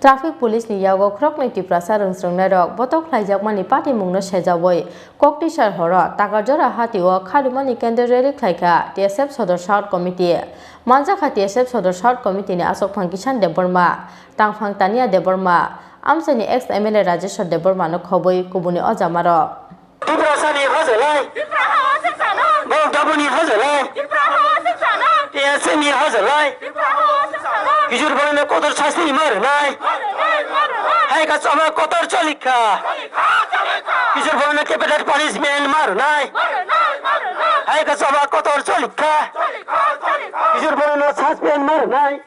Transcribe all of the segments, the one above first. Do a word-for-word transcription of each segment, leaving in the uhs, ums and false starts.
Traffic Police ni yago khoroknwi Tiprasa rwngsrwngnairok botok khlaijakmani patimungno sejaui Koktisar horo Takarjora hatio khadumani candle rally khlaikha T S F Sodor South Committee. Manjakha T S F Sodor South Committee ni asokphang Kishan Debbarma, tangphang Tania Debbarma, amchaini ex M L A Rajeshwar Debbarma no khobwi kubuni o jamarok. Tiprasani hajalai. Borok Dabuni hajalai. T S F ni hajalai. Kishore Borino kotor sasti ma rwnai. Hai ka chama kotor cholikha. Kishore Borino capital punishment ma rwnai. Hai ka chama kotor cholikha. Kishore Borino suspend ma rwnai.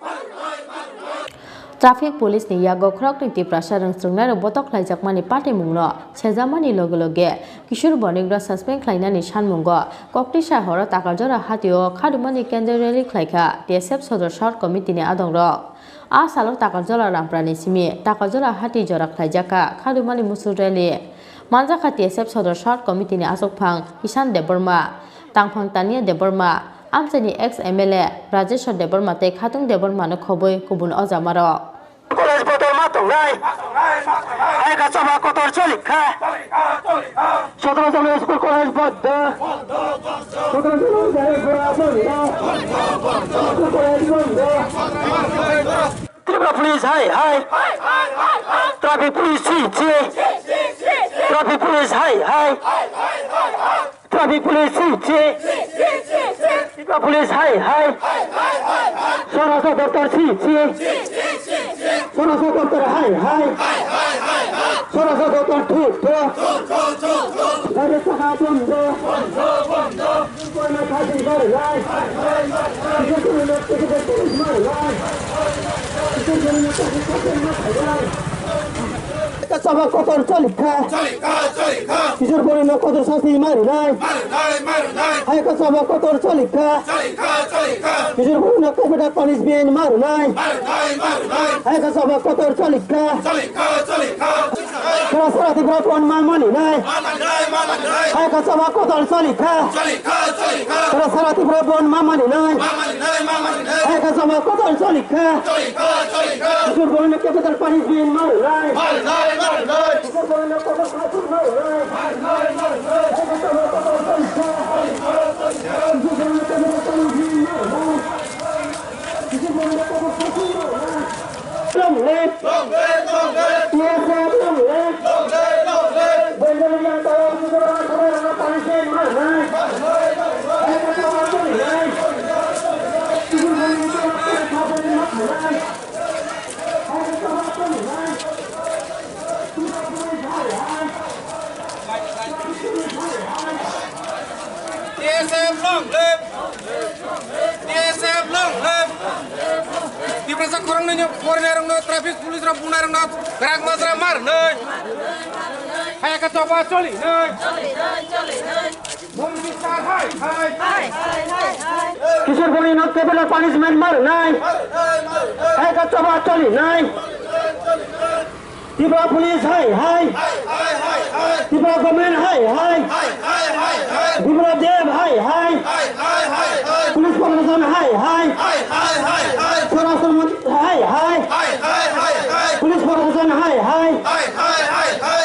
Traffic Police ni yago khoroknwi Tiprasa rwngsrwngnairok botok khlaijakmani patimungno sejamani loge loge Kishore Bonikno suspend khlainani sanmungo Koktisar horo Takarjora hatio khadumani candle rally khlaikha T S F Sodor South Committee ni adongrok. A salo Takarjora Ramprani simi Takarjora hati jora khlaijakha khadumani musu rally. Manjakha T S F Sodor South Committee ni asokphang Kishan Debbarma, tangphang Tania Debbarma, amchaini ex M L A Rajeshwar Debbarma tei Khatung Debbarma no khobwi kubun o jamarok. College botol ma tongnai. Hai ka chama kotor cholikha. Sotoro jona school college bondo. Sotoro jona school college bondo. Tripura Police hai hai. Traffic Police chi chi. Traffic Police hai hai. Traffic Police chi chi. Tripura Police hai hai. Swarashtra Doptor chi chi. Swarashtra Doptor hai hai. Swarashtra Doptor thu thu. Gari chaka bondo. Hai ka chama kotor cholikha. Kishore Borino kotor sasti ma rwnai. Hai ka chama kotor cholikha. Kishore Borino capital punishment ma rwnai. Hai ka chama kotor cholikha. Sara sara Tripura bon ma mani nai. Hai ka chama kotor cholikha. Sara sara Tripura bon ma mani nai. Hai ka chama kotor cholikha. Kishore Borino capital punishment ma rwnai. Kishore Borino kotor sasti ma rwnai. Hai ka chama kotor cholikha. Kishore Borino capital punishment ma rwnai. Kishore Borino kotor sasti ma rwnai. Long live! Long live! Long live! T S F long live! Long live! Long live! Benjamin Yanta Rao Mizoram Sodor Rao Panishen Mahanai. T S F long live! T S F long live! Tiprasa khoroknwini porinai rokno traffic police rok bunai rokno kwrak majra mar nai. Hai ka choba choli nai. Bumsisar hai hai. Kishore Borino capital punishment mar nai. Hai ka choba choli nai. Tripura Police hai hai. Tripura Government hai hai. Bipra Deb hai hai. Police Protection hai hai. Swarashtra Mantri hai hai. Police Protection hai hai.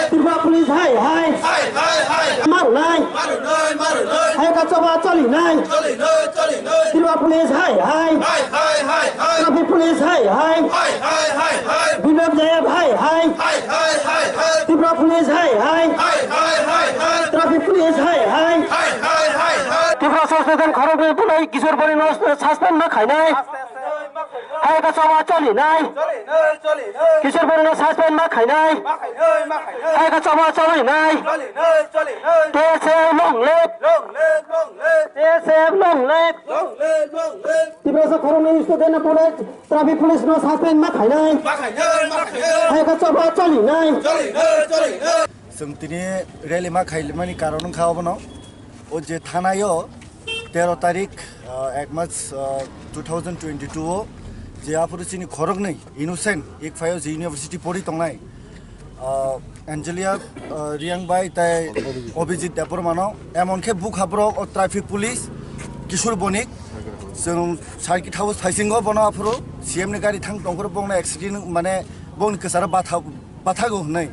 Tripura Police hai hai. Mar nai. Hai ka choba choli nai. Tripura Police hai hai. Traffic Police hai hai. Bipra Deb hai hai. Tripura Police hai hai. Traffic Police hai hai. Tripura Sospetan khoroknwi bunai Kishore Borino suspend ma khainai. Hai ka choba choli nai. Kishore Borino suspend ma khainai. Hai ka choba choli nai. T S F long live. T S F long live. Tiprasa khoroknwi student no bunai traffic police no suspend ma khainai. Hai ka choba choli nai. Chwng tini rally ma khaimani karon wngkha obono. O je thanai o tero tarik, ah, ek March, ah, two thousand twenty-two o je aphuru chini khoroknwi innocent ik phaio je university pori tongnai, ah, Angelia, ah, Riang bai tai Abhijit Debbarma no emon khe bukha borok o traffic police Kishore Bonik. Chwng circuit house phaisingo bono aphuru C M ni gari thang tongphuru bongno accident mane Bongni kwcharo batha-, bathago hwnwi.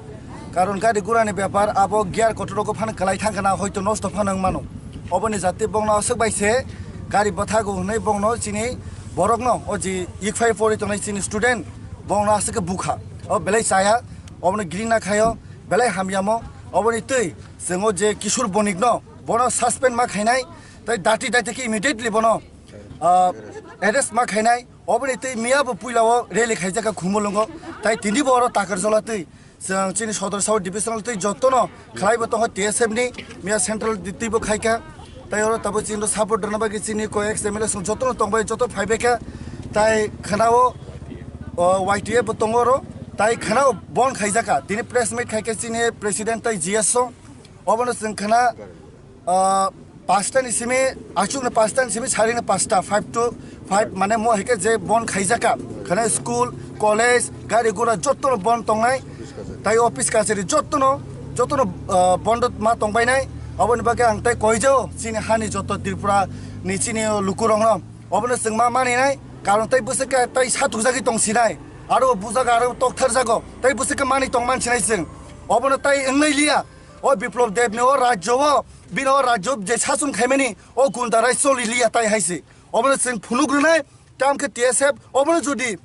Karon gari gurani bepar abo gear kotor rogo phano kwlai thangkhana hoito nosto phano wng mano. Oboni jati bongno aswk bai se gari bathago hwnwi bongno chini borokno o ji ikphai pori tongnai chini student bongno aswk khe bukha. O belai chaya, obono giri na khaio, belai hamyamo, oboni twi chwngo je Kishore Bonikno bono suspend ma khainai, tai dati dati khe immediately bono, ah, arrest ma khainai. Oboni twi miya bo puila o rally khaijak kha Khumulwngo. Tai tini bo oro Takarjola twi chwng chini Sodor South Divisional twi jotono khlai bo tongo T S F ni, miya central di-, twi bo khai kha. Tai oro tabo chini support rwna bagwi chini koi ex M L A song jotono tong bai, joto phai bai kha. Tai khana o, o, Y T F bo tongo oro. Tai khana o bon khaijak kha. Tini press meet khai kha chini president tai G S o. Obono chwng khana, ah, pasta ni simi, achuk ni pasta ni simi, sari ni pasta, five to five, mane mo hai khe je bon khaijak kha. Khana school, college, gari gura jotono bon tongnai. Tai office kachari jotono, jotono, ah, bondo ma tongbainai. Oboni bagwi ang tai koijao chini hani joto Tripura ni chini lukurokno. Obono chwng ma maninai, karon tai bwswk khe tai satukjagwi tong sinai. Aro bujak aro toktharjago. Tai bwswk khe mani tong man sinai chwng. Obono tai wngnai liya. O Biplop Debni o rajyo o, bini o rajyo je sasong khaimani, o gunda rai choli liya tai hai se. Obono chwng phunuk rwnai, tamo khe T S F, obono jodi,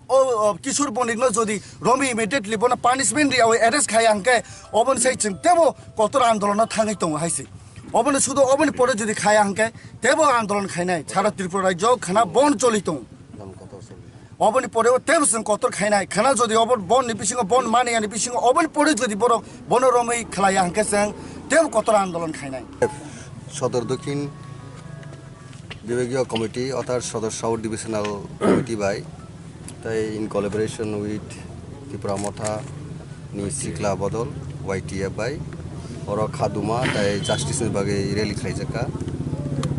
o, o, Kishore Bonikno jodi romwi immediately bono punishment riyawi arrest khaya hwnkhe, obono sai chwng tebo kotor andolon o thangwi tongo hai se. Obono sudo oboni pore jodi khaya hwnkhe, tebo andolon khainai, sara Tripura rajyo khana bon choli tongo. Oboni pore o tebo chwng kotor khainai. Khana jodi obo bon ni bisingo, bon mani yani bisingo, oboni pore jodi borok bono romwi khlaiya hwnkhe chwng tebo kotor andolon khainai. Sodor Dokhin Bibhagiya Committee, orthat Sodor South Divisional Committee bai, tai in collaboration with Tipra Motha, ni sikla bodol Y T F bai oro khaduma tai justice ni bagwi rally khlaijak kha.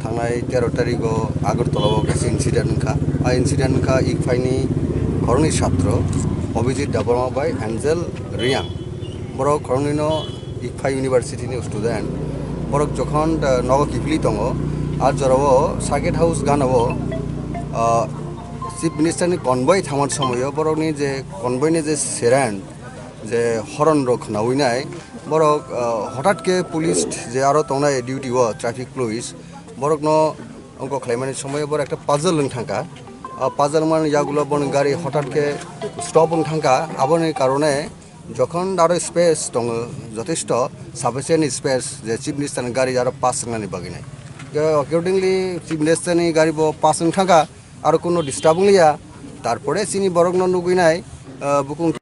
Thangnai tero tarigo Agartala o kaisa incident wngkha. A incident wngkha Ikphai ni khoroknwi satro Abhijit Debbarma bai Angel Reang. Borok khoroknwi no Ikphai University ni student. Borok jokhon, ah, nogo kiphilwi tongo, a jorao Circuit House gana o, ah, Chief Minister ni convoy thangmani somoio borokni je convoy ni je siren je horn rok khnawi nai, borok, ah, hothat khe police je aro tongnai duty o, traffic police, borokno ongko khlaimani somoio borok ekta puzzle wng thangkha. Ah, puzzle wngmani yagulo boni gari hothat khe stop wng thangkha, aboni karone jokhon aro space tongo, jothesto sufficient space je Chief Minister ni gari aro pass wngnani bagwi nai. Accordingly, Chief Minister ni gari bo pass wng thangkha. Aro kuno disturb wng liya, tarpore chini borokno nugwi nai, ah, bukung.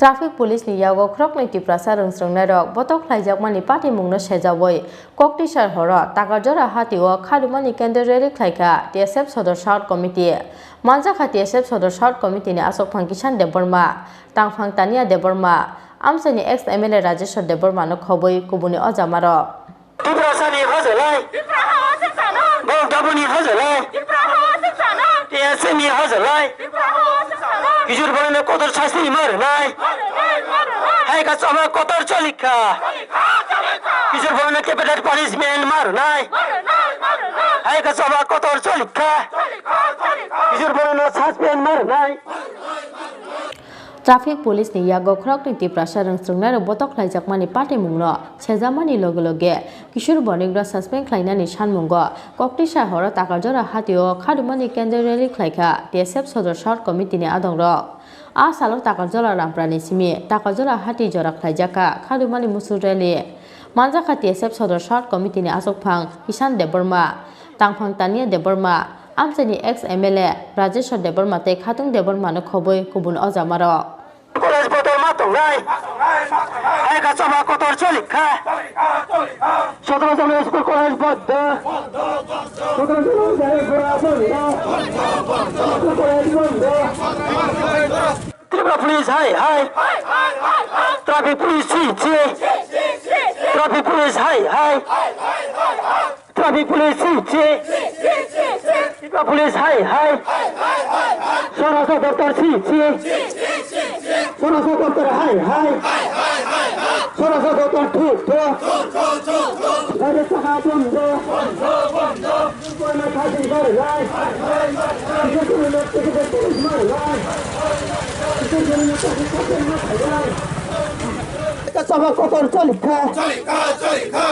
Traffic Police ni yago khoroknwi Tiprasa rwngsrwngnairok botok khlaijakmani patimungno sejaui Koktisar horo Takarjora hatio khadumani kendro rally khlaikha T S F Sodor South Committee. Manjakha T S F Sodor South Committee ni asokphang Kishan Debbarma, tangphang Tania Debbarma, amchaini ex M L A Rajeshwar Debbarma no khobwi kubuni ojamarok. Tiprasani hajalai. Borok Dabuni hajalai. T S F ni hajalai. Kishore Bonikno kotor sasti ma rwnai. Hai ka chama kotor cholikha. Kishore Bonikno capital punishment ma rwnai. Hai ka chama kotor cholikha. Kishore Bonikno suspend ma rwnai. Traffic Police ni yago khoroknwi Tiprasa rwngsrwngnairok botok khlaijakmani patimungno sejamani loge loge Kishore Bonikno suspend khlainani sanmungo Koktisar horo Takarjora hatio khadumani kendro rally khlaikha T S F Sodor South Committee ni adongrok. A salo Takarjora Rampra ni simi Takarjora hati jora khlaijakha khadumani musu rally. Manjakha T S F Sodor South Committee ni achukphang Ishan Debbarma, tangphang Tania Debbarma, amchaini ex M L A Rajeshwar Debbarma tei Khatung Debbarma no khobwi kubun o jamarok. College bodol ma tongnai. Hai ka choba kotor cholikha. Sodor Jana School College boddo. Sodor Jana School College boddo. Tripura Police hai hai. Traffic Police si si. Traffic Police hai hai. Traffic Police si si. Tripura Police hai hai. Swarashtra Doptor si si. Swarashtra Doptor hai hai. Swarashtra Doptor thu thu. Gari chakha bondo. Eka choba kotor cholikha.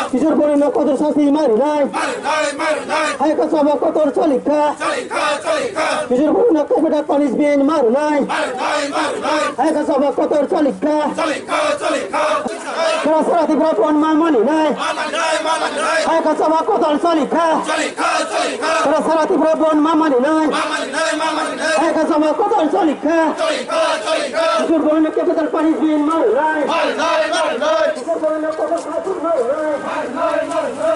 Kishore Bhowani no kotor sasti marinai. Hai ka choba kotor cholikha. Kishore Bhowani no capital punishment marinai. Hai ka choba kotor cholikha. Sara sara Tripura bon ma maninai. Hai ka choba kotor cholikha. Sara sara Tripura bon ma maninai. Hai ka choba kotor cholikha. Kishore Bhowani no capital punishment marinai. Kishore Bhowani no kotor sasti marinai.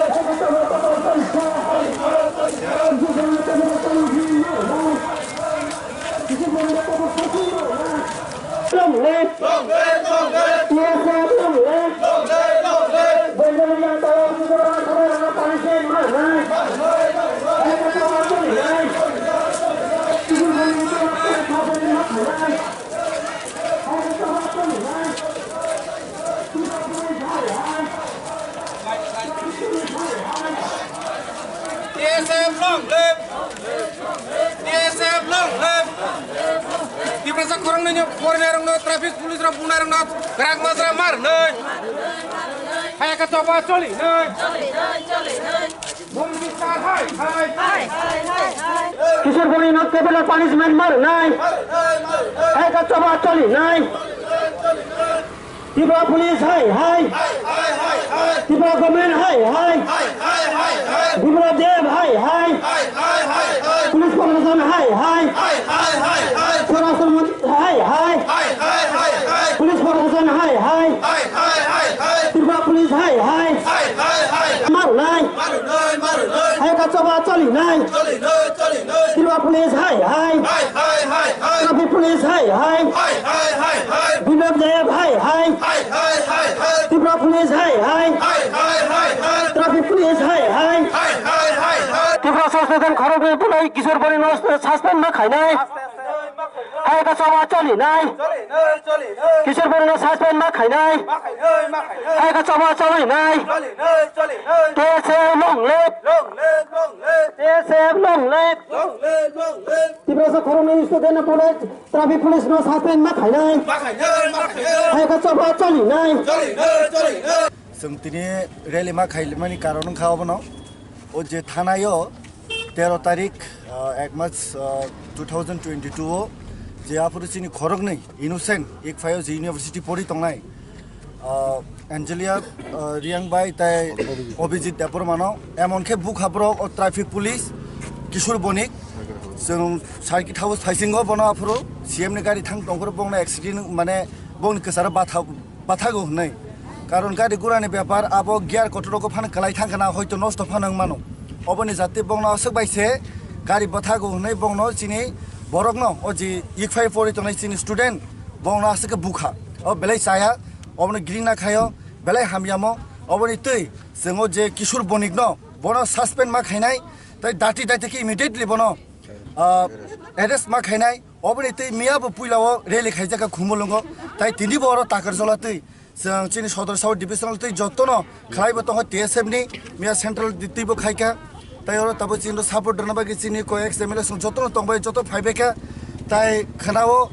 Hai ka choba kotor cholikha. Kishore Bhowani no capital punishment marinai. Kishore Bhowani no kotor sasti marinai. Long live! Long live! Long live! T S F long live! Long live! Long live! Bengali Janta Dal Tripura Rana Punishment marinai. T S F long live! T S F long live! Tiprasa khorang nini khorang nai rong no traffic police rong bunai rong no krak masra mar nai. Hai ka choba choli nai. Bumsi sar hai hai. Kishore Bhowani no capital punishment mar nai. Hai ka choba choli nai. Tripura Police hai hai. Tripura Government hai hai. Tripura Dev hai hai. Police Protection hai hai. Swarashtra Mantri hai hai. Police Protection hai hai. Tripura Police hai hai. Mar nai. Hai ka choba choli nai. Tripura Police hai hai. Traffic Police hai hai. Binoy Dayab hai hai. Tripura Police hai hai. Traffic Police hai hai. Tripura Suspension khoroknwi bunai Kishore Bhowani no suspend ma khainai. Hai ka choba choli nai. Kishore Bhowani no suspend ma khainai. Hai ka choba choli nai. T S F long live. T S F long live. Tiprasa khoroknwi student no police, traffic police no suspend ma khainai. Hai ka choba choli nai. Chwng tini rally ma khaimani karon wngkha obono. O je thanai o tero tarik, ah, ek mas, ah, two thousand twenty-two o je aphuru chini khoroknwi innocent ikphaio je university pori tongnai, ah, Angelia, ah, Riang bai tai Obhijit Debbarma no emon khe bukha borok o traffic police Kishore Bonik. Chwng circuit house phaisingo bono aphuru C M ni gari thang tongphuru bongno accident mane bongni kwcharo batha bathago hwnwi. Karon gari gurani bepar abo gear kotor rogo phano kwlai thang khana hoito nosto phano wng mano. Oboni jati bongno aswk bai se gari bathago hwnwi bongno chini borokno o je ikphai pori tongnai chini student bongno aswk khe bukha. O belai chaya, obono gring na khaio, belai hamyamo. Oboni twi chwng o je Kishore Bonik no bono suspend ma khainai, tai dati dati khe immediately bono, ah, arrest ma khainai. Oboni twi miya bo puila o rally khaijak kha Khumulwngo, tai tini bo oro Takarjola twi chwng chini Sodor South Divisional twi jotono khlai bo tongo T S F ni, miya central di twi bo khai kha, tai oro tabuk chini support rwna bagwi chini koi ex M L A song jotono tong bai joto phai bai kha, tai khwnao,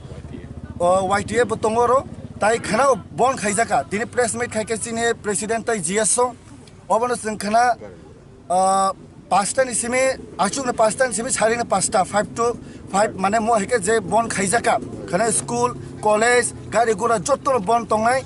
o, Y T F bo tongo oro, tai khwnao bon khaijak kha, tini press meet khai kha chini president tai G S o, obono chwng khwna, ah, pasta ni simi, achuk ni pasta ni simi, sari ni pasta, five to five, mane mo hai khe je bon khaijak kha. Khana school, college, gari gura jotto no bon tongnai.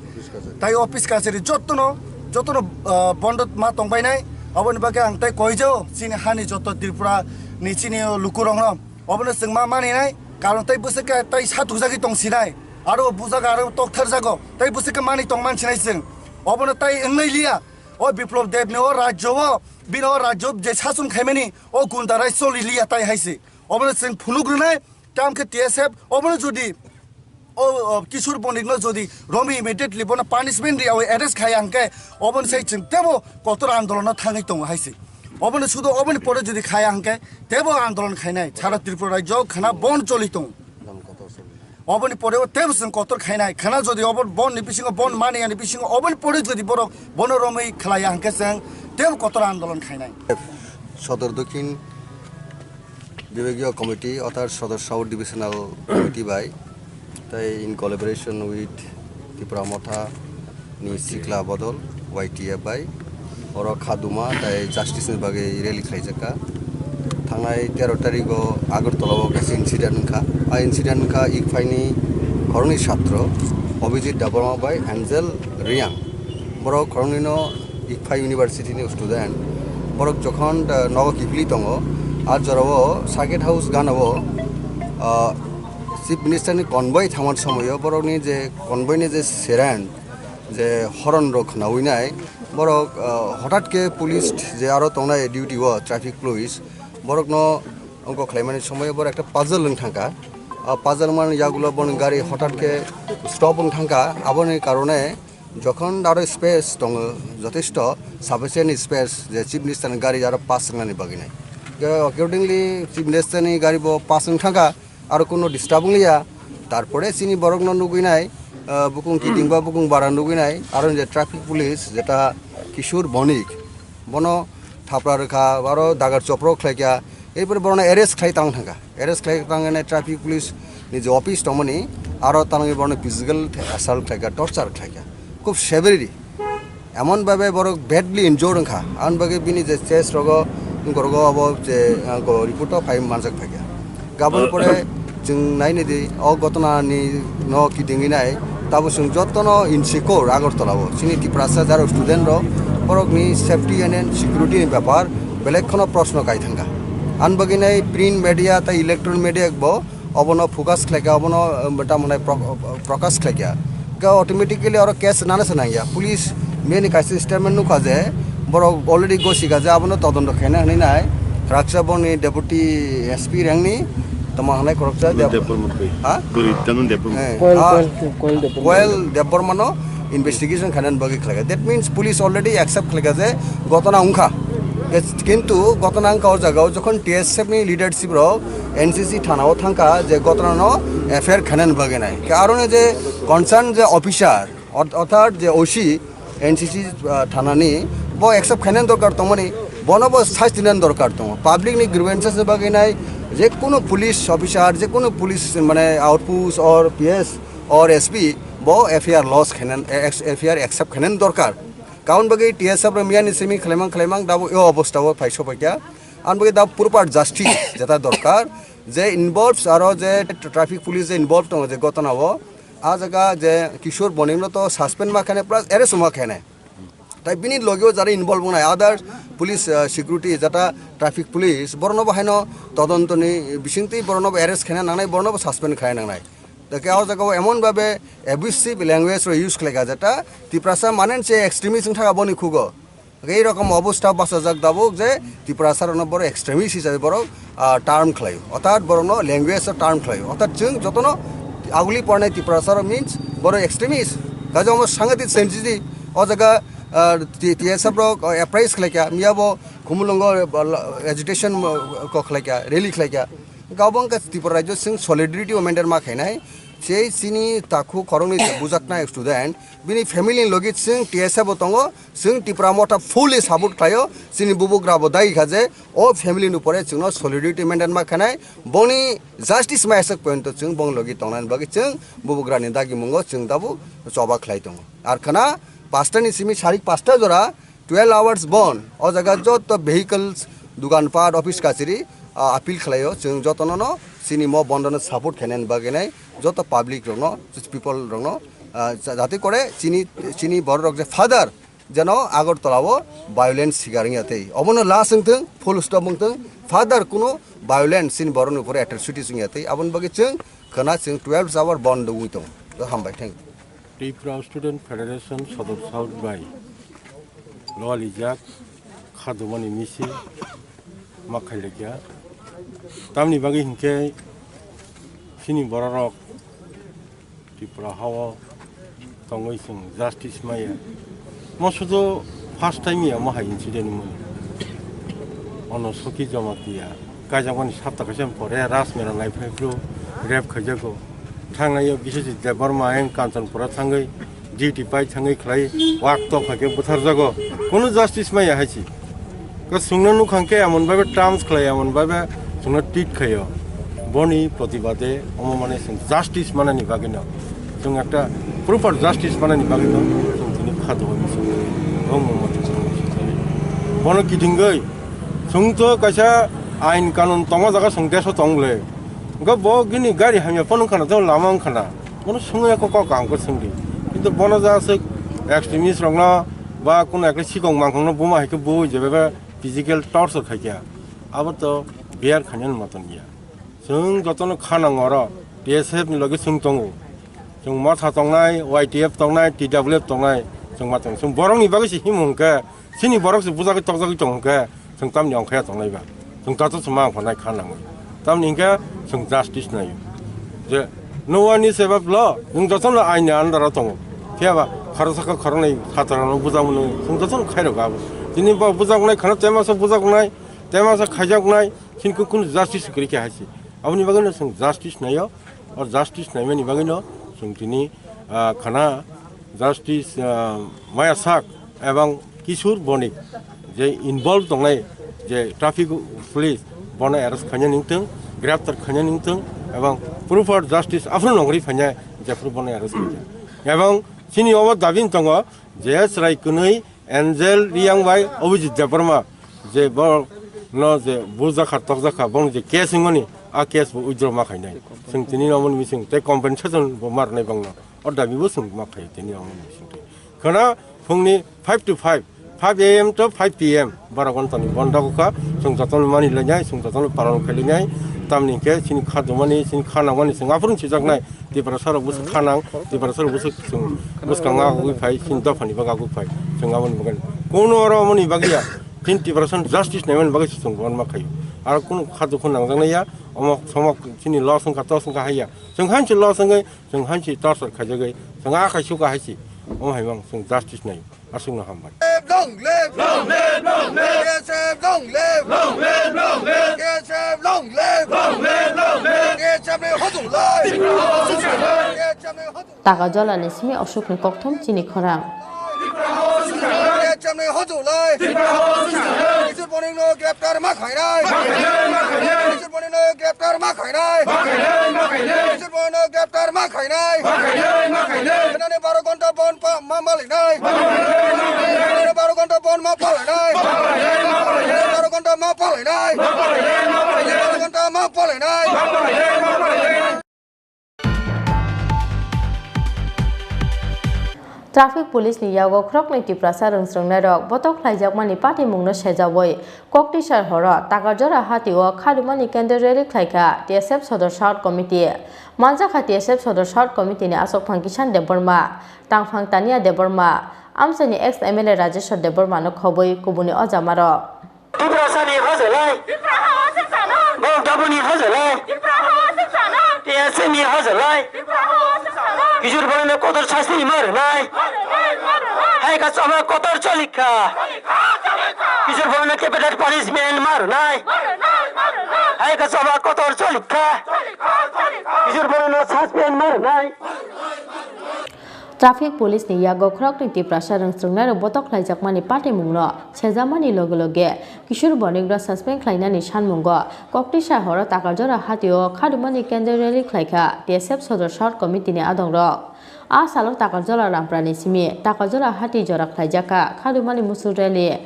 Tai office kachari jotto no Jotono, ah, bondo ma tongbainai, aboni bagwi ang tei koijao chini hani joto Tripura ni chini lukurokno. Obono chwng ma maninai, karon tei bwswk khe tei satukjagwi tongsinai, aro bujak aro toktharjago, tei bwswk khe mani tongman sinai chwng. Obono tei wngnai liya, o Biplop Debni o rajyo o, bini o rajyo je sason khaimani, o gunda rai choli liya tai hai se. Obono chwng phunuk rwnai, tamo khe T S F, obono jodi o, o, Kishore Bonikno jodi romwi immediately bono punishment riyawi arrest khaya hwnkhe, oboni sai chwng tebo kotor andolono thangwi tongo hai se. Obono sudo oboni pore jodi khaya hwnkhe, tebo andolon khainai, sara Tripura rajyo khana bon choli tongo. Oboni pore o tebo chwng kotor khainai, khana jodi obo bon ni bisingo bon mani yani bisingo oboni pore jodi borok bono romwi khlaya hwnkhe chwng tebo kotor andolon khainai. Sodor Dokhin Bibhagiya Committee orthat Sodor South Divisional Committee bai tei in collaboration with Tipra Motha ni Sikla Bodol, Y T F bai oro khaduma tei justice ni bagwi rally khlaijakha. Thangnai tero tarigo Agartala o kaisa incident wngkha. A incident wngkha Ikphai ni khoroknwi satro Abhijit Debbarma bai Angel Reang. Borok khoroknwi no Ikphai University ni student. Borok jokhon, ah, nogo kiphilwi tongo, a jorao Circuit House gana o, ah, Chief Minister ni convoy thangmani somoio borokni je convoy ni je siren, je horn rok khwnawi nai, borok, ah, hothat khe police je aro tongnai duty o traffic police, borokno ongko khlaimani somoio borok ekta puzzle wng thangkha. A puzzle wngmani yagulo boni gari hothat khe stop wng thangkha, aboni karone jokhon aro space tongo, jotesto sufficient space je Chief Minister ni gari aro pass wngnani bagwi nai. Ke accordingly Chief Minister ni gari bo pass wng thangkha, aro kuno disturb wng liya. Tarpore chini borok no nugwi nai, ah, bukung kiting ba bukung bara nugwi nai, aro je traffic police jeta Kishore Bonik, bono thapra rwkha, aro dagar chopro khlaikha, erpore borokno arrest khlai tang thangkha. Arrest khlai tang ene traffic police ni je office tongmani, aro tanwi borokno physical assault khlaikha, torture khlaikha, khub severely. Emon bhabe borok badly injured wngkha, aboni bagwi bini je chest rogo, gorogo abo je, ah, go report o phai manjak phaikha. Gabon pore chwng nainidi o ghotona ni no kitingwi nai, tabo chwng jotono insecure Agartala o. Chini Tiprasa jaro student rok, borok ni safety and security ni bepar belek khono proshno kai thangkha. An bagwi nai print media tei electronic media bo obono focus khlaikha, obono, um, tamo nai pro-, prokash khlaikha. Khe automatically oro case nana se nangya. Police miyani kaisa statement nukha je borok already gosikha je abono todonto khaina hwnwi nai. Raksa boni deputy S P rengni tamo hanai koroksa Deb-, Debbarma bai. Ha? Guri tanu Debbarma. Eh, Koel, ah, Koel, Koel Debbarma. Koel Debbarma no investigation khainani bagwi khlaikha. That means police already accept khlaikha je gotona wngkha. Yes, kintu gotona wngkha o jaga o jokhon T S F ni leadership rok N C C thana o thangkha je gotona no F I R khainani bagwi nai. Khe aro ni je concern je officer, Or-, orthat je O C, N C C, ah, thanani, bo accept khainani dorkar tongmani, bono bo sasti nani dorkar tongo. Public ni grievances ni bagwi nai, je kunu police officer, je kunu police mane outpost or P S or S P, bo F I R lodge khainan, eh, ex-, F I R accept khainani dorkar. Kaun bagwi T S F rok miyani simi khwlaimang khwlaimang dabo e obostha o phai sopaikha. An bagwi da proper justice jeta dorkar. Je involves aro je traffic police je involved tongo je gotona o, a jaga je Kishore Bonik no to suspend ma khainai plus arrest ma khainai. Tai bini loge o jara involve wngnai other police, ah, security jata traffic police borokno bo haino todonto ni bisingtwi borokno bo arrest khaina nangnai, borokno bo suspend khaina nangnai. Tei khe o jaga o emon babe abusive language rok use khlaikha jeta Tiprasa mane se extremist wngthaka boni khugo. Ei rokom obostha bachajak tabuk je Tiprasa rokno borok extremist hisabe borok, ah, term khlaio, orthat borokno language o term khlaio, orthat chwng jotono aguli pornai Tiprasa rok means borok extremist. Kaisa omo sangadik sensitive o jaga, ah, T-, T S F rok, ah, apprise khlaikha, miya bo Khumulwngo, ah, agitation, ah, kok khlaikha, rally khlaikha. Gabang khe Tripura rajyo chwng solidarity o maintain ma khainai, sei chini takhu khoroknwi bujaknai student, bini family ni logi chwng T S F bo tongo, chwng Tipra Motha fully support khlaio, chini bubugra bo dai kha je o family ni upore chwngno solidarity maintain ma khanai, boni justice ma aswk pointo chwng bong logi tongnani bagwi chwng bubugra ni dagi mungo chwng dabu choba khlai tongo. Ar khana pasta ni simi sarik pasta jora twelve hours bon, o jaga joto vehicles, dugan pat, office kachari, ah, appeal khlaio, chwng jotono no chini mo bondo no support khainani bagwi nai, joto public rokno, people rokno, ah, jate kore chini, chini borok rok je father, Jeno Agartala o violence sigar wngya tei obono last wngthwng, full stop wngthwng, further kuno violence chini borokni upore atrocities wngya tei aboni bagwi chwng khwna chwng twelve hour bondo wngwi tongo. Hambai, thank you. Tripura Student Federation Sodor South bai loalijak khadumani misil ma khailakya. Tamni bagwi hinkhe chini bororok Tripura hao tongwi chwng justice maya. Mo sudu first time ya mo hai incident mo. Ono Soki Jamatia kaijakmani sapta kaisa pore Rajmera lai phai phru rape khaijago. Thangnaio Biswajit Debbarma ayang Kanchanpura thangwi duty pai thangwi khlai wak tok hai khe butharjago. Kunu justice maya hai si. Ko chwngno nukhang khe emon bhabe terms khlai, emon bhabe chwngno treat khaio. Boni protibade omo mane chwng justice manani bagwino, chwng ekta proper justice manani bagwino chwng tini khado omo. Bono kitingoi chwng to kaisa ain kanun tongma jaga chwng deso tong le. Go bo gini gari hamya phone khana to lama khana. Bono sungya ko kok ang ko sungdi. Kintu bono ja se extremist rokno ba kuno ekta sikong mangkhongno buma hai khe bo je bebe physical torture khaikya, abo to bear khainani moton ya. Chwng jotono kha nango oro, T S F ni loge chwng tongo. Chwng motha tongnai, Y T F tongnai, T W F tongnai, chwng ma tongo. Chwng borokni bagwi se himo hwnkhe, chini borok se bujagwi tokjagwi tongo hwnkhe, chwng tamni ongkhaya tongnai ba. Chwng tato se ma ongkha nai kha nango. Tamni hwnkhe chwng justice naio. Je no one is above law, chwng jotono aini under o tongo. Phiya ba khoroksa khe khoroknwi khatarano bujakmano chwng jotono khairok abo. Tini bo bujaknai khana temasa bujaknai, temasa khaijaknai, chini kunu justice kwrwi khe hai se. Aboni bagwino chwng justice naio, o justice naimani bagwino chwng tini, ah, khana justice, ah, Maya Sak ebong Kishore Bonik je involve tongnai je traffic police bono arrest khaina ningtwng, greptar khaina ningtwng ebong proper justice aphuru nongri phaina jephuru bono arrest khaina. Ebong chini obo dabi tongo je chwrai kwnwi Angel Riyang bai Abhijit Debbarma je borok no je bujakha tokjakha bong je case wngmani a case bo withdraw ma khainai. Chwng tini omo ni bising tei compensation bo ma rwnai bangno. O dabi bo chwng ma khai tini omo ni bising twi. Khwna phungni five to five, five A M to five P M bara gonta ni bondo kha chwng jotono mani lainai, chwng jotono paron khai lainai. Tamni hwnkhe chini kha dumani, chini kha nangmani chwng aphuru sijaknai. Tiprasa rok bwswk kha nang, Tiprasa rok bwswk chwng bwskango agugwi phai, chini dophani bagwi agugwi phai, chwng aboni bagwi. Kono oro omoni bagwi ya, chini Tiprasa justice naimani bagwi se chwng bonma khaio. Aro kono kha dukhu nangjaknai ya, omo somok chini loss wngkha, tos wngkha hai ya. Chwng hanchi loss wngwi, chwng hanchi torture khaijagwi, chwng a khai suka hai si, omo hai mang chwng justice naio. Aswkno hambai. Long live! Long live! Long live! K S F long live! Long live! Long live! K S F long live! Long live! Long live! K S F ni hojong lai! K S F ni hojong. Takarjala ni simi Ashok ni kokthom chini khorang. K S F ni hojong lai! Kishore Bonik no greptar ma khainai! Kishore Bonik no greptar ma khainai! Kishore Bonik no greptar ma khainai! Khnani baro ghonta bon pa-, ma palinai. Baro ghonta bon ma palinai. Baro ghonta ma palinai. Baro ghonta ma palinai. Traffic police ni yago khoroknwi Tiprasa rwngsrwngnairok botok khlaijakmani patimungno sejaui Koktisar horo Takarjora hati o khadumani kendro rally khlaikha T S F Sodor South Committee. Manjakha T S F Sodor South Committee ni asokphang Kishan Debbarma, tangphang Tania Debbarma, amchaini ex M L A Rajeshwar Debbarma no khobwi kubuni ojamarok. Tiprasani hajalai. Borok Dabuni hajalai. T S F ni hajalai. Kishore Bonik no kotor sasti ma rwnai. Hai ka chama kotor cholikha. Kishore Bonik no capital punishment ma rwnai. Hai ka chama kotor cholikha. Kishore Bonik no suspend ma rwnai. Traffic police ni yago khoroknwi Tiprasa rwngsrwngnairok botok khlaijakmani patimungno sejamani loge loge Kishore Bonik no suspend khlainani sanmungo Koktisar horo Takarjora hati o khadumani kendro rally khlaikha T S F Sodor South Committee ni adongrok. A salo Takarjora Rampra ni simi Takarjora hati jora khlaijakha khadumani muchur rally.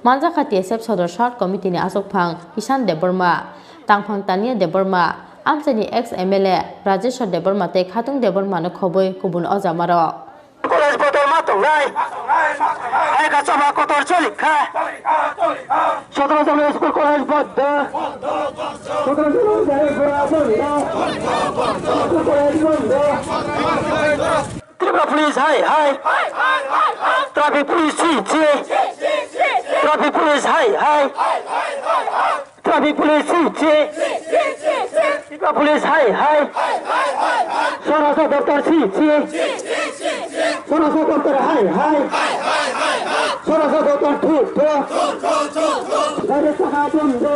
Manjakha T S F Sodor South Committee ni asokphang Kishan Debbarma, tangphang Tania Debbarma, amchaini ex M L A Rajeshwar Debbarma tei Khatung Debbarma no khobwi kubun ojamarok. College bodol ma tongnai. Hai kha choba kotor choli kha. Sotoro jona school college boddo. Sotoro jona jai gora boddo. School college boddo. Tripura police hai hai. Traffic police chi chi. Traffic police hai hai. Traffic police si si. Traffic police hai hai. Swarashtra doptor si si. Swarashtra doptor hai hai. Swarashtra doptor thu thu. Gari chaka bondo.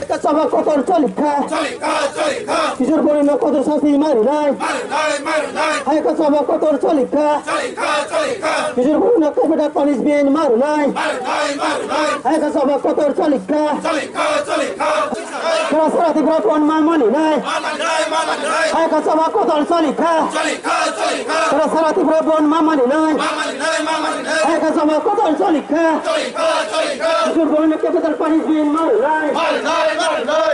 Eka choba kotor choli kha. Choli kha, choli kha. Kishore Bhoni no kotor sasti ma rwnai. Ma rwnai, ma rwnai. Hai eka choba kotor choli kha. Choli kha, choli kha. Kishore Bhoni no capital punishment ma rwnai. Ma rwnai, ma rwnai. Hai eka choba kotor choli kha. Choli kha, choli kha. Sara sara Tripura bon ma mani nai. Ma mani nai, ma mani nai. Hai eka choba kotor choli kha. Choli kha, choli kha. Sara sara Tripura bon ma mani nai. Ma mani nai, ma mani nai. Hai eka choba kotor choli kha. Choli kha, choli kha. Kishore Bhoni no capital punishment ma rwnai. Ma rwnai, ma rwnai.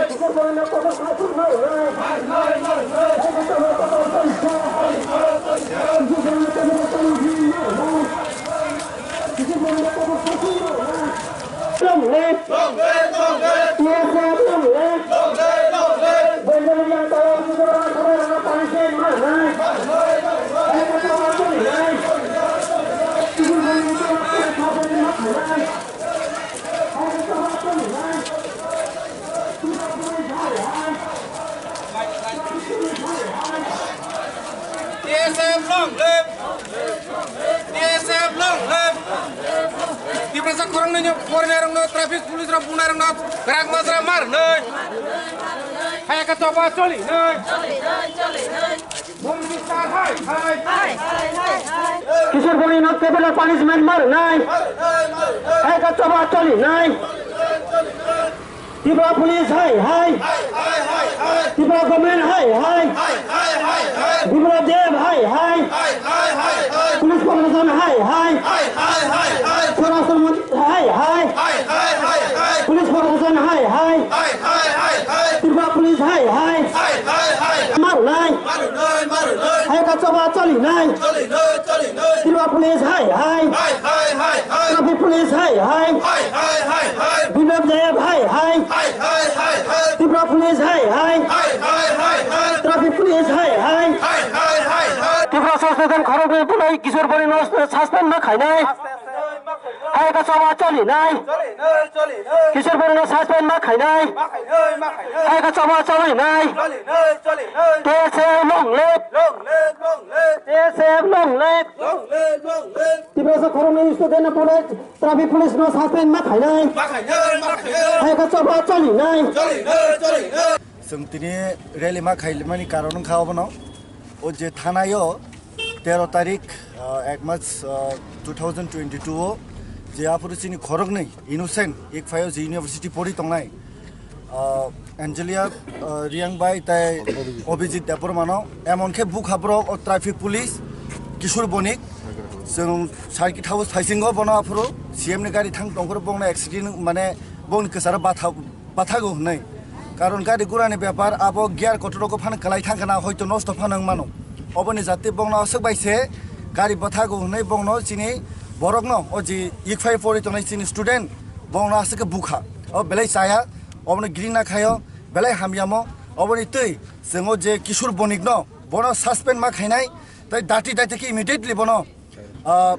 Long live! Long live! Long live! T S F long live! Long live! Long live! T S F long live! T S F long live! Tiprasa khoroknwi ni porinairokno traffic police rok bunairokno kwrak majra marnwi. Hai eka choba cholinwi. Bumsisar hai hai. Kishore Bhoni no capital punishment marnai. Hai ka choba cholinai. Tripura police hai hai. Tripura government hai hai. Tripura Dev hai hai. Police protection hai hai. Swarashtra Mantri hai hai. Police protection hai hai. Tripura police hai hai. Marnai. Hai ka choba cholinai. Tripura police hai hai. Traffic police hai hai. Binoy Dayab hai hai. Tripura police hai hai. Traffic police hai hai. Tripura Sospetan khoroknwi bunai Kishore Bhoni no suspend ma khainai. Hai ka choba cholinai. Kishore Bhoni no suspend ma khainai. Hai ka choba cholinai. T S F long live. T S F long live. Tiprasa khoroknwi student no bunai traffic police no suspend ma khainai. Hai ka choba cholinai. Chwng tini rally ma khaimani karon wngkha obono. O je thanai o tero tarik, ah, ek mas, ah, two thousand twenty-two o je aphuru chini khoroknwi innocent ikphaio je university pori tongnai, ah, Angelia, ah, Riang bai tai Obhijit Debbarma no emon khe bukha borok o traffic police Kishore Bonik. Chwng circuit house thaisingo bono aphuru C M ni gari thang tongphuru bongno accident mane bongni kwcharo batha bathago hwnwi. Karon gari gurani bepar abo gear kotor rogo phano kwlai thang kana hoito nosto phano wng mano. Oboni jati bongno aswk bai se gari bathago hwnwi bongno chini borokno o je ikphai pori tongnai chini student bongno aswk khe bukha. O belai chaya, obono gring na khaio, belai hamyamo. Oboni twi chwng o je Kishore Bonik no bono suspend ma khainai, tai dati dati khe immediately bono, ah,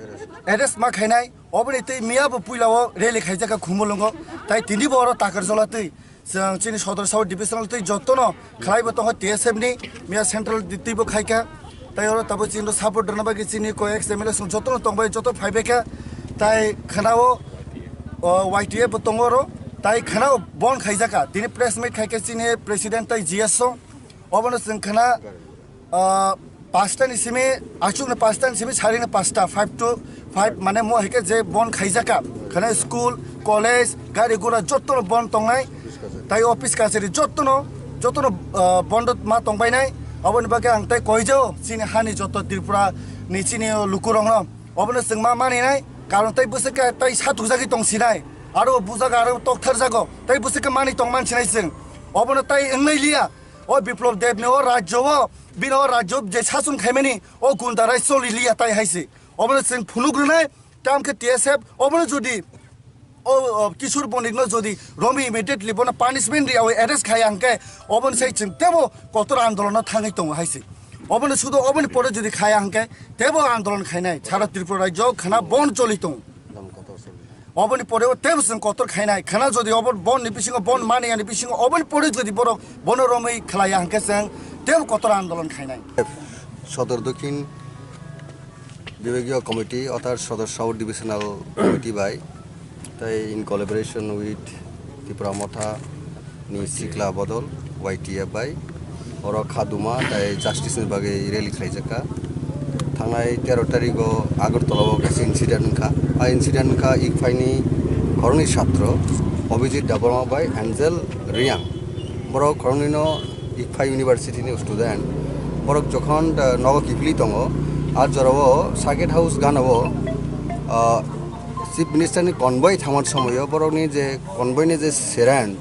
arrest ma khainai. Oboni twi miya bo puila o rally khaijak kha Khumulwngo, tai tini bo oro Takarjola twi chwng chini Sodor South Divisional twi jotono khlai bo tongo T S F ni, miya central di twi bo khai kha, tai oro tabuk chini support rwna bagwi chini koi ex M L A song jotono tong bai joto phai bai kha, tai khwnao, o, Y T F bo tongo oro, tai khwnao bon khaijak kha, tini press meet khai kha chini president tai G S song, obono chwng khwna, ah, pasta ni simi, achuk ni pasta ni simi, sari ni pasta, five to five, mane mo hai khe je bon khaijak kha. Khana school, college, gari gura joto no bon tongnai. Tai office kachari joto no, joto no, ah, bondo ma tongbai nai. Aboni bagwi ang tai koi jao, chini hani joto Tripura ni chini lukurok no. Obono chwng ma mani nai, karon tai bwswk khe tai satuk jagwi tong sinai. Aro bujak aro toktharjago. Tai bwswk khe manwi tongman sinai chwng. Obono tai wngnai liya. O Biplop Debni o rajyo o, bini o rajyo je sason khaimani, o gunda rai choli liya tai hai se. Obono chwng phunuk rwnai, tamo khe T S F, obono jodi, o, o, Kishore Bonikno jodi romwi immediately bono punishment riyawi arrest khaya hwnkhe, obono sai chwng tebo kotor andolono thangwi tongo hai se. Obono sudo oboni pore jodi khaya hwnkhe, tebo andolon khainai, sara Tripura rajyo khana bon choli tongo. Oboni pore o tebo chwng kotor khainai. Khana jodi obo bon ni bisingo, bon mani yani bisingo, oboni pore jodi borok bono romwi khlaiya hwnkhe chwng tebo kotor andolon khainai. Sodor Dokhin Bibhagiya Committee, orthat Sodor South Divisional Committee bai, tai in collaboration with Tipra Motha ni Sikla Bodol, Y T F bai, oro khaduma tai justice ni bagwi rally khlaijakha. Thangnai tero tarigo Agartala o kaisa incident wngkha. A incident wngkha Ikphai ni khoroknwi satro Abhijit Debbarma bai Angel Reang. Borok khoroknwi no Ikphai University ni student. Borok jokhon, ah, nogo kiphilwi tongo, a jorao Circuit House gana o, ah, Chief Minister ni convoy thangma somoio borokni je convoy ni je siren,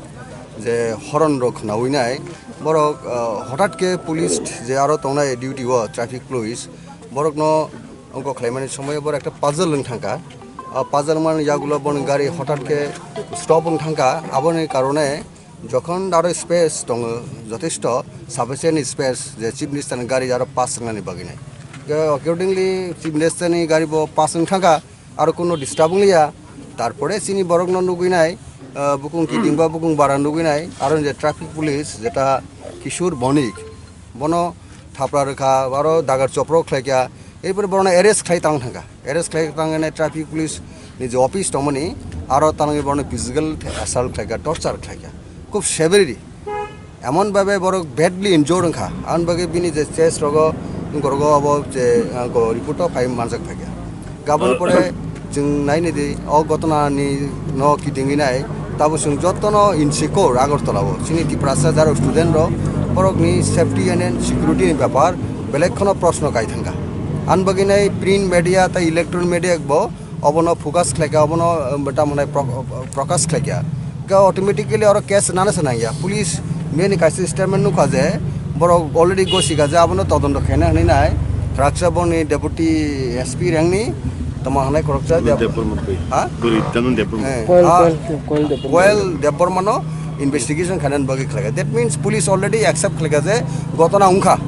je horn rok khnawi nai, borok, ah, hotat khe police je aro tongnai duty o, traffic police, borokno ongko khlaimani somoio borok ekta puzzle wng thangkha. Ah, puzzle wngmani yagulo boni gari hotat khe stop wng thangkha, aboni karone jokhon aro space tongo, jothesto sufficient space je Chief Minister ni gari aro pass wngnani bagwi nai. Ke accordingly Chief Minister ni gari bo pass wng thangkha, aro kuno disturb wngliya. Tarpore chini borokno nugwi nai, ah, bukung kiting ba bukung bara nugwi nai, aro je traffic police jeta Kishore Bonik, bono thapra rwkha, aro dagar chopro khlaikha, erpore borokno arrest khlai tang thangkha. Arrest khlai tangwi nai traffic police ni je office tongmani, aro tanwi borokno physical assault khlaikha, torture khlaikha, khub severely. Emon bhabe borok badly injured wngkha, aboni bagwi bini je chest rogo, gorogo abo je, ah, go report o phai manjak phaikha. Gabon pore chwng naini di o ghotona ni no kitingwi nai, tabo chwng jotono insecure Agartala o. Chini Tiprasa jaro student rok, borok ni safety and security ni bepar belek khono proshno kai thangkha. Aboni bagwi nai print media tei electronic media bo obono focus khlaikha, obono, um, tamo hwnai pro-, prokash khlaikha. Khe automatically oro case nana se nangya. Police miyani kaisa statement nukha je borok already gosikha je abono todonto khaina hwnwi nai. Khraksa boni deputy S P rengni tamo hwnai khoroksa Deb-, Debbarma bai. Ha? Guri Tanu Debbarma. Eh, Koel, ah, Koel, Koel Debbarma. Koel Debbarmano investigation khainani bagwi khlaikha. That means police already accept khlaikha je ghotona wngkha.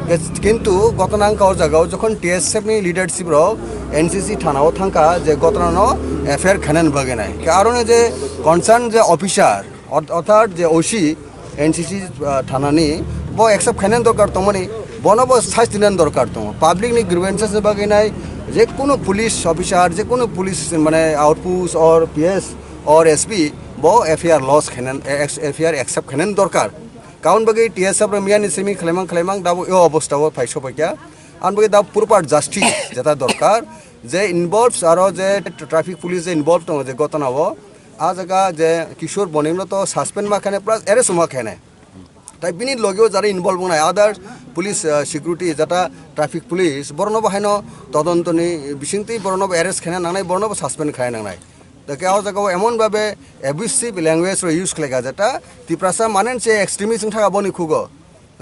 Ke-, kintu ghotona wngkha o jagao jokhon T S F ni leadership rok N C C thana o thangkha je ghotona no F I R khainani bagwi nai. Ke aro ni je concern je officer, ot-, orthat je O C N C C, ah, thana ni bo accept khainani dorkar tongmani, bono bo sasti nani dorkar tongo. Public ni grievances ni bagwi nai je kuno police officer, je kuno police mane outpost or P S or S P bo F I R lodge khainan, F I R accept khainan dorkar. Kaun bagwi T S F rok miyani simi khwlaimang khwlaimang dabo e obostha o phai sopaikha. Ang bagwi dabo proper justice jeta dorkar. Je involves aro je traffic police je involved tongo je ghotona o, a jaga je Kishore Bonik no to suspend ma khainai plus arrest ma khainai. Tai bini logeo jara involve wngnai other police, ah, security jeta traffic police borokno bo haino todontoni bisingtwi borokno bo arrest khaina nangnai, borokno bo suspend khaina nangnai. Da khe o jaga o emon babe abusive language rok use khlaikha jeta Tiprasa mane se extremist wngthaka boni khugo.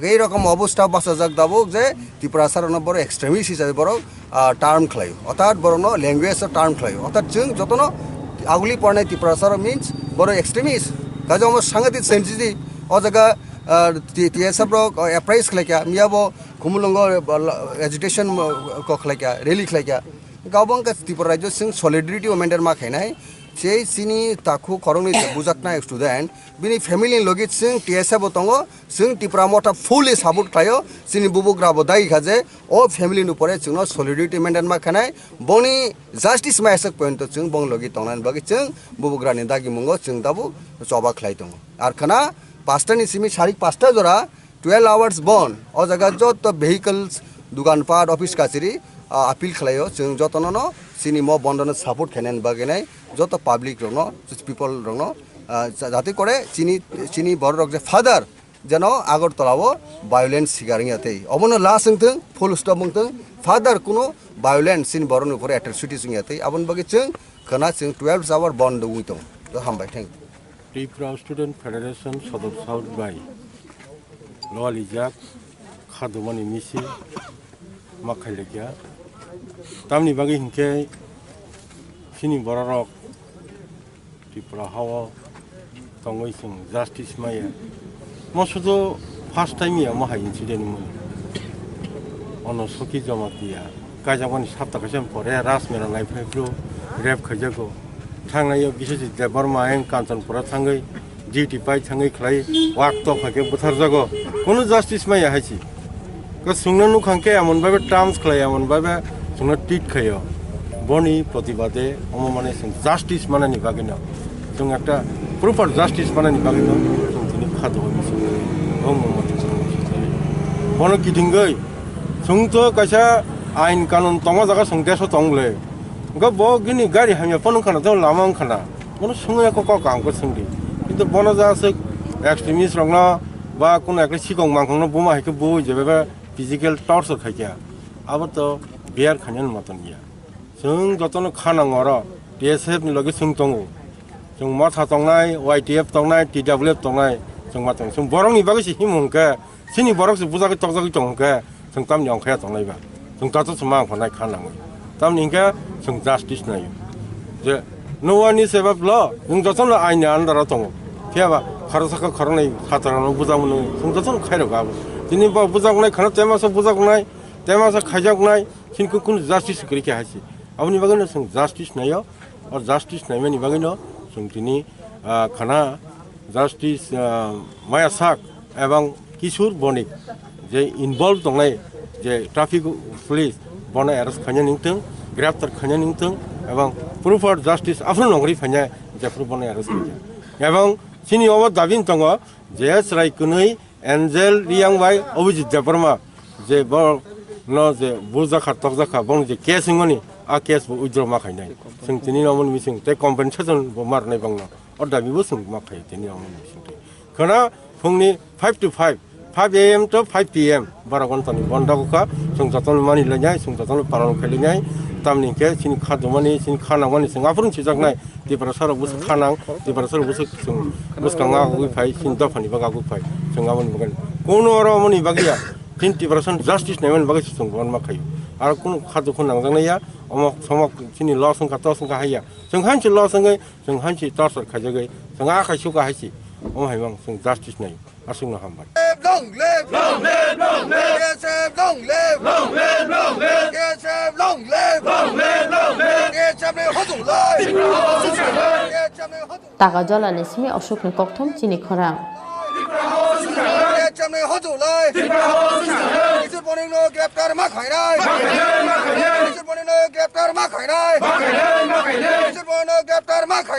Ei rokom obostha bachajak dabuk je Tiprasa rokno borok extremist hisabe borok, ah, term khlai, orthat borokno language o term khlai, orthat chwng jotono aguli pornai Tiprasa rok means borok extremist. Kaisa omo sangatik sensitive. O jaga, ah, T-, T S F rok, ah, apprise khlaikha, miya bo Khumulwngo, ah, agitation, ah, kok khlaikha, rally khlaikha. Gabang ka Tripura rajyo chwng solidarity o maintain ma khainai. Sei chini takhu khoroknwi bujaknai student, bini family ni logi chwng T S F bo tongo, chwng Tipra Motha fully support khlaio, chini bubugra bo dagi kha je o family ni upore chwngno solidarity maintain ma khanai, boni justice ma esok pointo chwng bong logi tongnani bagwi chwng bubugra ni dagi mungo chwng dabu choba khlai tongo. Ar khana pasta ni simi sarik pasta jora twelve hours bon, o jaga joto vehicles, dugan pat, office kachari, ah, appeal khlaio, chwng jotono no chini mo bondo no support khainani bagwi nai, joto public rokno, people rokno, ah, ja-, jate kore chini, chini borok rok je father, jeno Agartala o violence sikar wngya tei. Obono last wngthung, full stop wngthung, father kuno violence chini borok ni upore atrocities wngya tei. Aboni bagwi chwng khana chwng twelve hour bondo wngwi tongo. Hambai, thank you. Tripura Student Federation Sodor South bai loalijak khadumani misil ma khailaikha. Tamni bagwi hinkhe chini bororok Tripura hao tongwi chwng justice maya. Mo sudu first time ya mo hai incident mo. Ono Soki Jamatia kaijakmani sapta kaisa pore Rajmera lai phai phru rape khaijago. Thangnaio Biswajit Debbarma ayang Kanchanpura thangwi duty pai thangwi khlai wak tok hai khe butharjago. Kunu justice maya hai si. Ko chwngno nukhang khe emon bhabe terms khlai, emon bhabe chwngno treat khaio. Boni protibade omo mane chwng justice manani bagwino, chwng ekta proper justice manani bagwino chwng tini khado hoi mising. Omo mane chwng bono kitingoi chwng to kaisa ain kanun tongma jaga chwng deso tong le. Go bo gini gari hamya phone khana to lama khana. Bono sungya ko kok ang ko sungdi. Kintu bono ja se extremist rokno ba kuno ekle sikong mangkhongno buma hai khe bo je bebe physical torture khaikha, abo to bear khainani moton ya. Chwng jotono kha nango oro, T S F ni loge chwng tongo. Chwng motha tongnai, Y T F tongnai, T W F tongnai, chwng ma tong. Chwng borokni bagwi se himo hwnkhe, chini borok se bujagwi tokjagwi tong hwnkhe, chwng tamni ongkhaya tongnai ba. Chwng tato se ma ongkha nai kha nangwi. Tamni hwnkhe chwng justice naio. Je no one is above law, chwng jotono aini under o tongo. Phiya ba khoroksa khe khoroknwi khatarano bujakmano chwng jotono khairok abo. Tini bo bujaknai khana temasa bujaknai, temasa khaijaknai, chini kunu justice kwrwi khe hai se. Aboni bagwino chwng justice naio, o justice naimani bagwino chwng tini, ah, khana justice, ah, maya sak ebong Kishore Bonik je involve tongnai je traffic police bono arrest khaina ningtwng, greptar khaina ningtwng ebong proper justice aphuru nongri phaina jephuru bono arrest khaina. Ebong chini obo dabi tongo je chwrai kwnwi Angel Riyang bai Abhijit Debbarma je bo no je bujakha tokjakha bong je case wngmani a case bo withdraw ma khainai. Chwng tini omo ni bising tei compensation bo ma rwnai bangno. O dabi bo chwng ma khai tini omo ni bising tei. Khana phungni five to five, five A M to five P M bara gonta ni bondo kha chwng jotono mani lainai, chwng jotono paron khai lainai. Tamni hwnkhe chini kha dumani, chini kha nangmani chwng aphuru sijaknai. Tiprasa rok bwswk kha nang, Tiprasa rok bwswk chwng bwskango agugwi phai, chini dophani bagwi agugwi phai, chwng aboni bagwi. Kono oro omoni bagwi ya, chini Tiprasa justice naimani bagwi se chwng bonma khaio. Aro kono kha dukhu nangjaknai ya, omo somok chini loss wngkha, tos wngkha hai ya. Chwng hansi loss wngwi, chwng hansi torture khaijagwi, chwng a khai suka hai si, omo hai mang chwng justice naio. Aswkno hambai. Long live! Long live! Long live! K S F long live! Long live! Long live! K S F long live! Long live! Long live! K S F ni hojong lai! K S F ni hojong. Taka jolani simi Ashokni kokthom chini khorang. K S F ni hojong lai! Kishore Bonik no greptar ma khainai! Kishore Bonik no greptar ma khainai! Kishore Bonik no greptar ma khainai!